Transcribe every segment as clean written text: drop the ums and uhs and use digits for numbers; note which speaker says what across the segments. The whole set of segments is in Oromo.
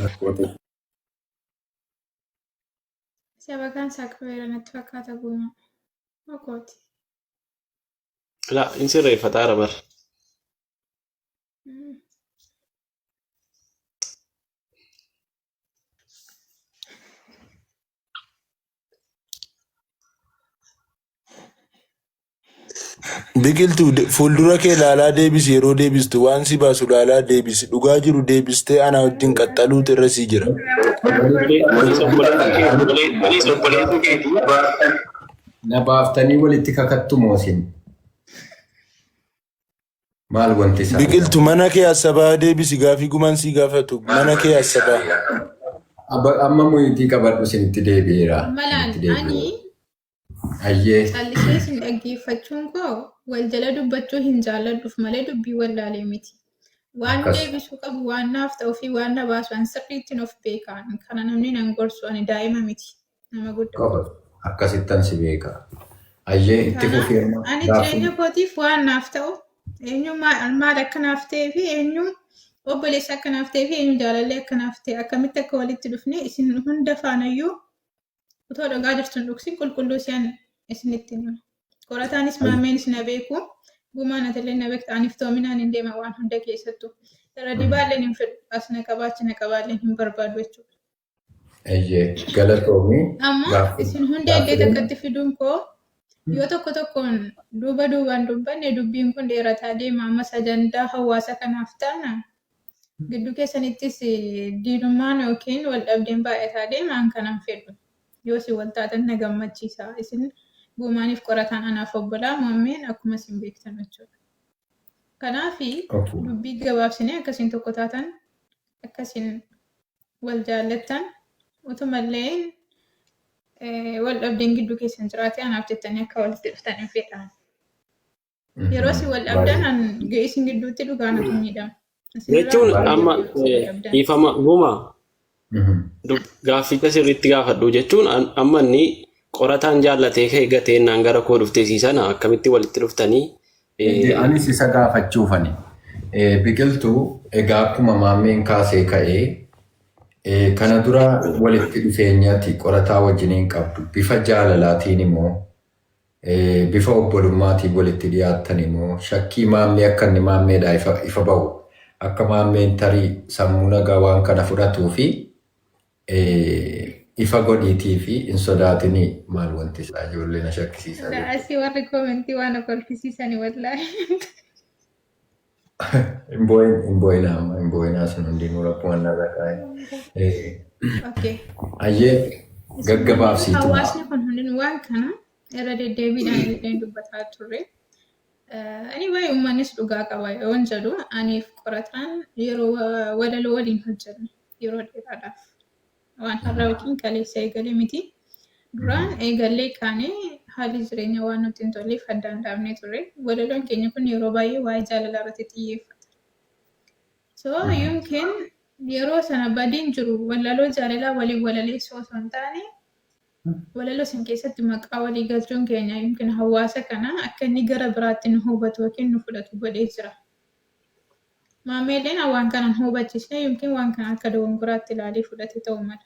Speaker 1: Rakkoote.
Speaker 2: Shabakaan isaa qabeera natti fakkaata guuma. Okooti.
Speaker 3: Laa hin sirreeffataara bar.
Speaker 4: Biqiltuu fuuldura kee ilaalaa deebisi yeroo deebistu waan si baasu ilaalaa deebisi dhugaa jiru deebistee ana wajjin qaxxaluutu irra sii jira.
Speaker 3: Kunis obboleessa keeti. Kunis obboleessa keeti.
Speaker 1: Na baaftanii walitti kakattu moo isin? Maal wanti isaa?
Speaker 4: Biqiltu mana kee asabaa deebisi gaafii gumaan sii gaafatu mana kee asabaa.
Speaker 1: Amma muyitii qabadhu isinitti deebi'eera.
Speaker 2: Malaan
Speaker 1: Isinitti deebi'eera.
Speaker 2: ani
Speaker 1: Ayyee.
Speaker 2: callisee isin dhaggeeffachuun koo wal jala dubbachuu hin jaalladhuuf malee dubbii wallaalee miti. Waan
Speaker 1: Akkas.
Speaker 2: deebisuu qabu waan naaf ta'uu fi waan na baasu an sirriittiin of beeka. Kana namni nan gorsu ani daa'ima miti. Nama guddaa.
Speaker 1: Qofa. Akkasittan si beeka. Ayyee itti
Speaker 2: Kanaaf
Speaker 1: fufi amma
Speaker 2: ani
Speaker 1: gaaffii.
Speaker 2: jireenya kootiif waan naaf ta'u eenyu maal akka naaf ta'ee fi eenyu obboleessa akka naaf ta'ee fi eenyu jaalallee akka naaf ta'e akkamitti akka walitti dhufne isin hunda faanayyuu utoo dhugaa jirtu hin dhugsin qulqulluu si'an isinitti hima. Qorataanis maammeenis na beeku. Gumaan atillee na beekta. Ani iftoominaan hin deema waan hunda keessattuu. Irra dibaalleen hin fedhu. As na qabaachi na qabaalleen hin barbaadu jechuudha.
Speaker 1: Eeyyee galatoomi.
Speaker 2: Amma
Speaker 1: Gaaffii
Speaker 2: isin hunda iddoo
Speaker 1: gaaffileen
Speaker 2: takkatti fiduun koo yoo tokko tokkoon duuba duubaan dubbanne dubbiin kun dheerataa deema. Ammas ajandaa hawaasa kanaaf taana. Gidduu keessanittis diinummaan yookiin wal dhabdeen baay'ataa deema an kanan fedhu. Yoo isin wal taatan na gammachiisa. Isin guumaaniif qorataan anaaf obbolaa maammeen akkuma isin beektan jechuudha. Kanaaf
Speaker 1: Okay.
Speaker 2: dubbii gabaabsinee akka isin tokko taatan akka isin wal jaallattan utumallee wal dhabdeen gidduu keessan jiraate anaaf jettanii akka walitti dhuftan hin fedhaan. Yeroo isin wal dhabdan an isin gidduutti dhugaa natu miidhama. Isinirraa
Speaker 3: Jechuun
Speaker 2: hin
Speaker 3: amma
Speaker 2: miidhamu isin wal dhabdan.
Speaker 3: dhiifama guma gaafficha sirriitti gaafadhu jechuun amma inni qorataan jaallatee ka'e gateennaan gara koo dhuftee siisana akkamitti walitti dhuftanii
Speaker 1: Anis isa gaafachuufani. Biqiltuu egaa akkuma maammeen kaasee ka'ee kana dura walitti dhufeenyati qorataa wajjiniin qabdu bifa jaalalaatiin immoo bifa obbolummaatiin walitti dhiyaattan immoo shakkii maammee akka inni maammeedhaa ifa, ifa bahu akka maammeen tarii sammuu nagaa waan kana fudhatuu fi ifa godhiitii fi hin sodaatinii maal wanti isaa ijoollee na shakkisiisaa jiru.
Speaker 2: Asii warri koomentii waan na kolfisiisani wallaahi.
Speaker 1: Hin boo'in hin boo'inaa amma hin boo'inaa sun hundinuu rakkumaan narra kaa'e.
Speaker 2: Okay.
Speaker 1: Ayyee
Speaker 2: Isin hundinuu
Speaker 1: gaggabaabsiituma.
Speaker 2: hawaasni kun hundinuu waan kana irra deddeebiidhaan illee dubbataa turre. Anyway, uummannis dhugaa qaba yoon jedhu aniif qorataan yeroo walaloo waliin hojjennu yeroo dheeraadhaaf. Waan har'a yookiin kaleessa eegale miti. Duraan eegallee kaanee haalli jireenya waan nutti hin tolleef addaan dhaabnee turre. Walaloon keenya kun yeroo baay'ee waa'ee jaalalaa irratti xiyyeeffata. So yookiin yeroo sana badiin jiru walaloo jaalalaa waliin walaleessuu osoo hin taane walaloo san keessatti maqaa walii galchuun keenya yookiin hawaasa kana akka inni gara biraatti nu hubatu yookiin nu fudhatu godhee jira. Maammeelleen waan kana hin hubachisne yookiin waan kana akka dogongoraatti ilaalee fudhate ta'uu mala.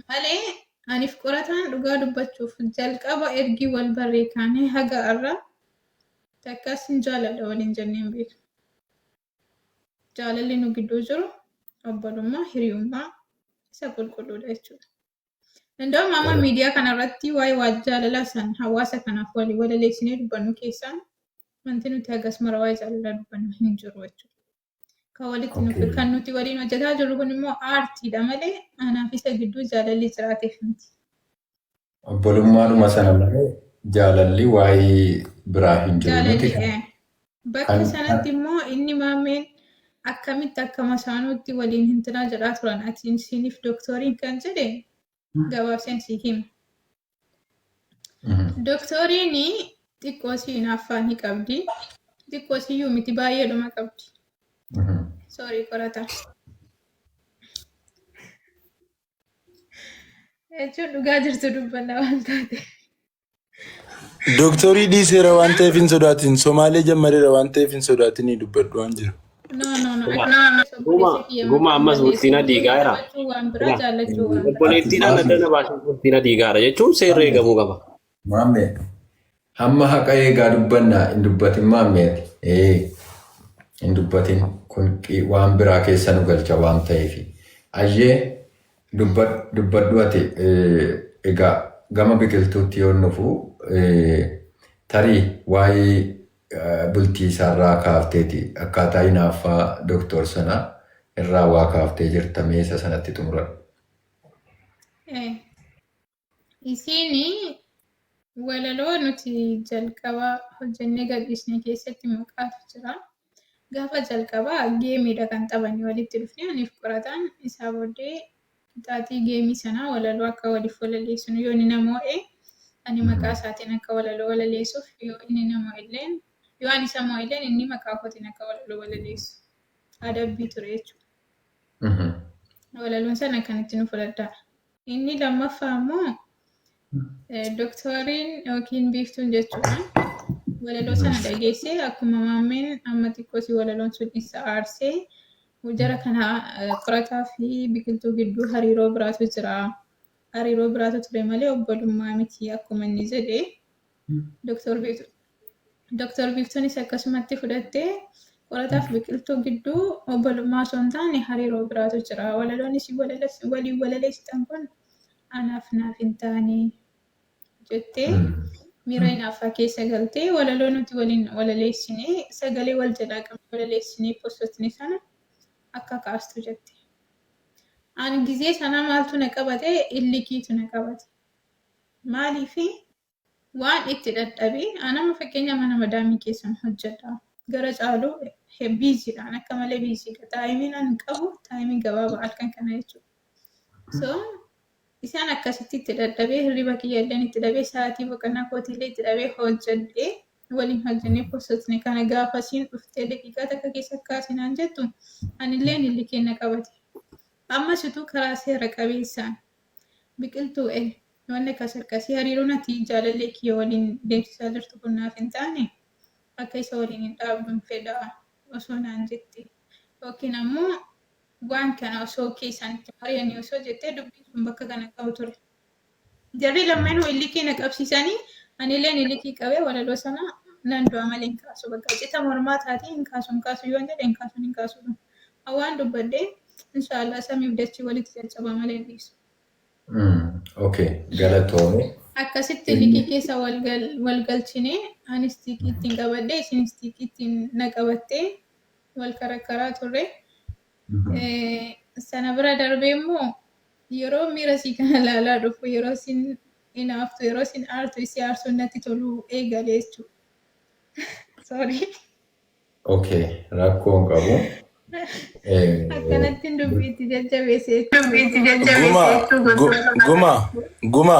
Speaker 2: Malee aniif qorataan dhugaa dubbachuuf jalqaba ergii wal barree kaanee haga har'a takkaas hin jaaladha waliin jennee hin beeknu. Jaalalli nu gidduu jiru obbolummaa, hiriyummaa isa qulqulluudha jechuudha. Danda'uma amma miidiyaa kanarratti waa'ee waa jaalalaa san hawaasa kanaaf walii walaleessinee dubbannu keessaan wanti nuti hagas mara waa'ee jaalalaa dubbannu hin jiru jechuudha. Kan walitti nu kan nuti waliin hojjetaa jirru kun immoo aartiidha malee anaaf isa gidduu jaalalli jiraateef miti.
Speaker 1: Obbolummaadhuma sana malee jaalalli waa'ee biraa hin jiru. Nuti
Speaker 2: Jaalalli bakka sanatti immoo inni maammeen akkamitti akka masaanuutti waliin hin tinaa jedhaa turan ati isiniif dooktoriin kan jedhe gabaabseen si hima. Dooktoriin xiqqoo si hinaaffaa ni qabdi. Xiqqoo siyyuu miti baay'eedhuma qabdi. Sorry qorataa. Jechuun dhugaa jirtu dubbanna waan taate.
Speaker 4: Dooktorii dhiiseera waan ta'eef hin sodaatin. Somaalee jammareera waan ta'eef hin sodaatinii dubbadhu waan jiru.
Speaker 2: No, no, no.
Speaker 3: Guma
Speaker 2: Akka obboleessa kiyya
Speaker 3: guma
Speaker 2: maqaan
Speaker 3: ammas
Speaker 2: balleessuu
Speaker 3: bultiina diigaa jira.
Speaker 2: dubbachuu waan biraa
Speaker 3: Guma
Speaker 2: jaallachuu waan biraa.
Speaker 1: Ati
Speaker 3: obboleettiidhaan
Speaker 1: maami
Speaker 3: adda na baasee bultiina diigaara jechuun seerri eegamuu qaba.
Speaker 1: maammee hamma haqa eegaa dubbannaa hin dubbatin maammeeti. Ee hin dubbatin kun waan biraa keessa nu galcha waan ta'eef. Ayyee dubbadhu ati egaa gama biqiltuutti yoo nufu tarii waa'ee bultii isaarraa kaafteeti akkaataa hinaaffaa doktor sana irraa waa kaaftee jirta meesa sanatti xumuradhu.
Speaker 2: Isiin walaloo nuti jalqaba hojjennee gadhiisne keessatti maqaatu jira. Gaafa jalqabaa gameiidha kan taphanne walitti dhufnee aniif qorataan isaa booddee qixaaxii gameii sanaa walaloo akka waliif walaleessinu yoo inni na moo'e ani maqaa isaatiin akka walaloo walaleessuuf yoo inni na moo'e illeen yoo ani isa moo'e illeen inni maqaa kootiin akka walaloo walaleessu adabbii ture jechuudha. Walaloon sana akkanatti nu fudhadhaa. Inni lammaffaa immoo doktoriin yookiin biiftuun jechuudha. Walaloo sana dhageessee akkuma maammeen amma xiqqoo walaloon sun isa aarsee jara kana qorataa fi biqiltuu gidduu hariiroo biraatu jira. Hariiroo biraatu ture malee obbolummaa miti akkuma inni jedhe. Doktor Biiftuunis akkasumatti fudhattee qorataaf biqiltuu gidduu obbolummaa osoo hin taane hariiroo biraatu jira. Walaloon isin waliin walaleessitan kun anaaf naaf hin taane jettee miira hinaaffaa keessa galtee walaloo nuti waliin walaleessinee sagalee wal jalaa qabne walaleessinee postotni sana akka kaastu jette. Ani gizee sana maaltu na qabate? Illikiitu na qabate. Maaliifi waan itti dadhabee anama fakkeenya mana madaamii keessan hojjedha. Gara caalu busydhaan akka malee busydha. Timeiin ani qabu timeii gabaabaa halkan kana jechuudha. So isaan akkasitti itti dadhabee hirriba kiyya illee itti dhabee sa'aatii boqonnaa kootiillee itti dhabee hojjedhee waliin hojjennee postotni kana gaafa isiin dhuftee daqiiqaa takka keessa kaasinaan jettu anillee illikeen na qabate. Ammas utuu karaa seera qabeessaan biqiltuu wanni akkas akkasii hariiroon ati jaalallee kiyya waliin deemsisaa jirtu kun naaf hin taane akka isa waliin hin dhaabduun fedha osoo naan jette yookiin ammoo waan kana osoo keessaan itti mari'anii osoo jettee dubbiin sun bakka kana qabu ture. Jarri lameenuu illikii na qabsiisanii anilleen illikii qabee walaloo sana nan du'a malee hin kaasu. Bakka cita mormaa taatee hin kaasu hin kaasu yoon jedhe hin kaasu hin kaasu. Waan dubbadhee inshaallah samiif dachii walitti caccabaa malee hin dhiisu.
Speaker 1: Okay, galatoome.
Speaker 2: Akkasitti illikii keessa wal galchinee anis stickii ittiin qabadhee isin stickii ittiin na qabattee wal karakkaraa turre. Sana bira darbee immoo yeroo miira sii kana ilaalaa dhufu yeroo isin hinaaftu yeroo isin aartu isii aarsuun natti toluu eegale jechuudha. Sorry.
Speaker 1: Okay, rakkoo hin qabu.
Speaker 2: Akkanatti dubbiitti jajjabeesse
Speaker 4: Guma, guma, guma.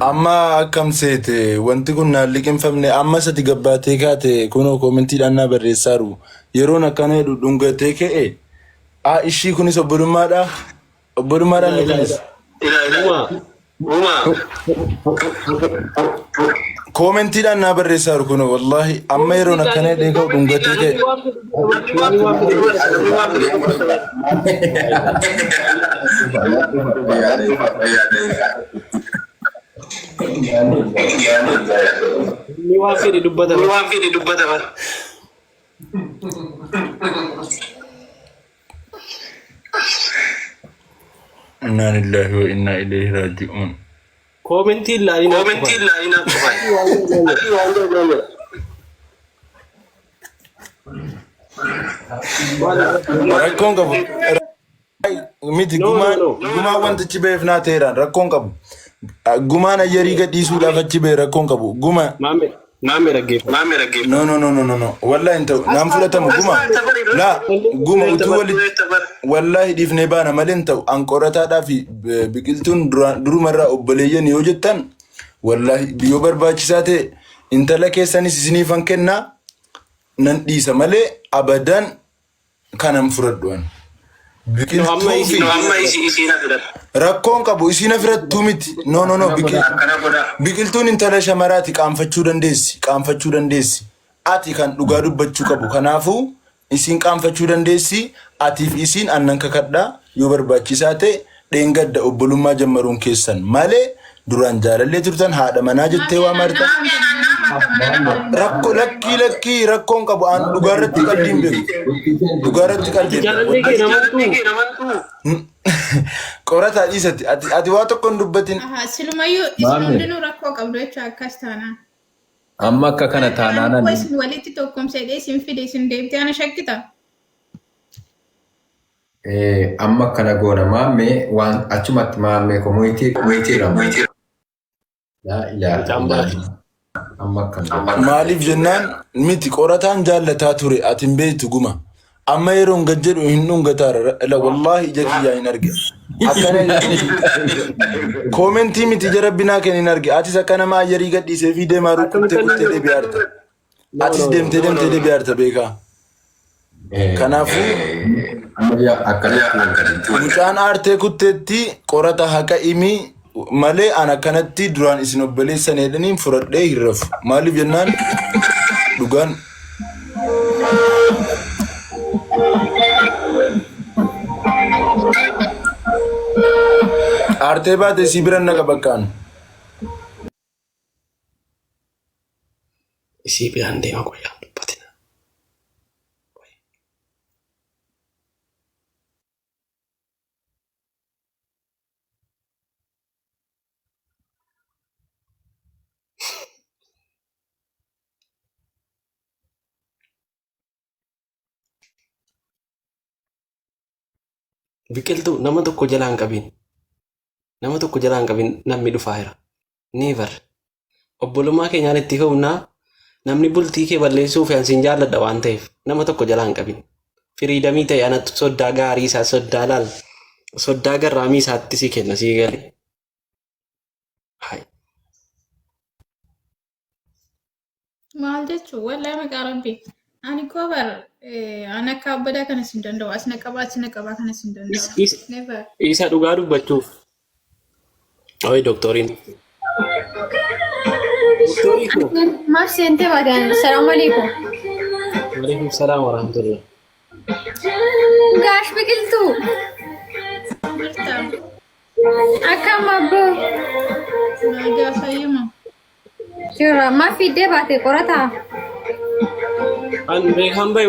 Speaker 4: Amma akkam seete wanti kun naan liqimfamne amma sati gabbaatee kaate kunoo commentiidhaan naa barreessaaru yeroon akkana jedhu dhungatee ka'e aa ishii kunis obbolummaadha obbolummaadha inni kunis
Speaker 3: Guma
Speaker 4: commentiidhaan naa barreessaaru kunoo wallaahi amma yeroon akkana jedhee ka'u dhungatee ka'e.
Speaker 3: Namni waan fedhe dubbata. Namni waan fedhe dubbata.
Speaker 5: Waan fedhe dubbata bara.
Speaker 4: Innaa lillahi wa innaa ilayhi raaji'uun.
Speaker 3: Commentii ilaalinaa
Speaker 5: Commentii
Speaker 3: qofa.
Speaker 5: ilaalinaa qofa.
Speaker 4: Rakkoon qabu. Miti
Speaker 3: No, no,
Speaker 4: gumaan
Speaker 3: no.
Speaker 4: gumaan wantichi beef naa ta'eeraan rakkoon qabu. Gumaan ayyarii gadhiisuudhaaf achi ba'e rakkoon qabu. Guma
Speaker 3: Maame maame dhaggeeffadhu.
Speaker 5: Maame dhaggeeffadhu.
Speaker 4: no no no no no no wallahi hin ta'u naan fudhatamu guma laa guma utuu walitti wallahi dhiifnee baana malee hin ta'u an qorataadhaa fi biqiltuun durumarraa obboleeyyan yoo jettan wallahi yoo barbaachisaa ta'e intala keessanis isiniifan kennaa nan dhiisa malee abadan kanan fudhadhu an.
Speaker 3: No, amma
Speaker 4: Biqiltuu
Speaker 3: isi
Speaker 4: fi
Speaker 5: Amma isi isiin asirratti.
Speaker 4: rakkoon qabu isiin afirattuu miti. No no no
Speaker 5: Akkana godha.
Speaker 4: biqiltuun intala shamaraati qaanfachuu dandeessi qaanfachuu dandeessi. Ati kan dhugaa dubbachuu qabu kanaafuu Isiin qaanfachuu dandeessi. Atiif isiin annan kakadhaa yoo barbaachisaa ta'e dheengadda obbolummaa jammaruun keessan malee duraan jaalallee turtan haadha manaa jettee waa marta. Rakko lakkii lakkii rakkoon qabu aan dhugaarratti qalbii hin beeku. Dhugaarratti qalbii hin beeku.
Speaker 3: Jaalallee kee namantuu.
Speaker 4: Qorataa dhiisati. Ati ati waa tokko hin dubbatin.
Speaker 2: Aha, silumayyuu isin
Speaker 1: Maame.
Speaker 2: hundinuu rakkoo qabdu jechuudha akkas taanaan.
Speaker 1: Amma akka kana taanaan
Speaker 2: Rakkoo
Speaker 1: ani
Speaker 2: isin walitti tokkomsedhee isin fide isin deebitee ana shakkita.
Speaker 1: Amma akkana goona maammee waan achumatti maammee komunitii ramu. Laa ilaaha
Speaker 3: Mucaan
Speaker 1: illaa
Speaker 3: baate.
Speaker 1: amma akkana.
Speaker 4: Maaliif jennaan miti qorataan jaallataa ture ati hin beektu guma. Amma yeroon gad jedhu hin dhungataara. La wallaahi ija kiyyaa hin arge. Akkana koomentii miti ija rabbinaa kenna hin arge. Atis akka nama ayyarii gadhiisee fi deemaa rukuttee kuttee deebi'aarta. Atis deemtee deemtee deebi'aarta beekaa. Kanaafuu
Speaker 1: Amma akkanatti
Speaker 4: mucaan aartee kutteetti qorata haqa himi malee an akkanatti duraan isin obboleessan jedhaniin fudhadhee hin rafu. Maaliif jennaan dhugaan aartee baate si biran naqa bakkaan.
Speaker 3: Isii biraan deema qoyyaan dubbatina. Biqiltuu nama tokko jalaa hin qabin. Nama tokko jalaa hin qabin namni dhufaa jira. Never. Obbolummaa keenyaan itti fufnaa namni bultii kee balleessuu fi ansiin jaalladha waan ta'eef nama tokko jalaa hin qabin. Freedom ta'e anatu soddaa gaarii isaa soddaa laal soddaa garraamii isaatti si kenna sii galee. Hai.
Speaker 2: Maal jechuun wallahi maqaa rabbii. Ani koo bar ani akka abbadaa kanas hin danda'u. As na qabaa achi na qabaa kanas hin danda'u. Never.
Speaker 3: Isa dhugaa dubbachuuf. Oyi doktoriin. Doktorii koo.
Speaker 6: Maaf seentee baatan? Salaamu alaikum.
Speaker 3: Waalaikum salaam wa rahmatullah.
Speaker 6: Gaash biqiltuu.
Speaker 2: Jirta.
Speaker 6: Akkam abboo.
Speaker 2: Nagaa fayyuma.
Speaker 6: Jira. Maaf fiiddee baate qorataa?
Speaker 3: An beekan bahe.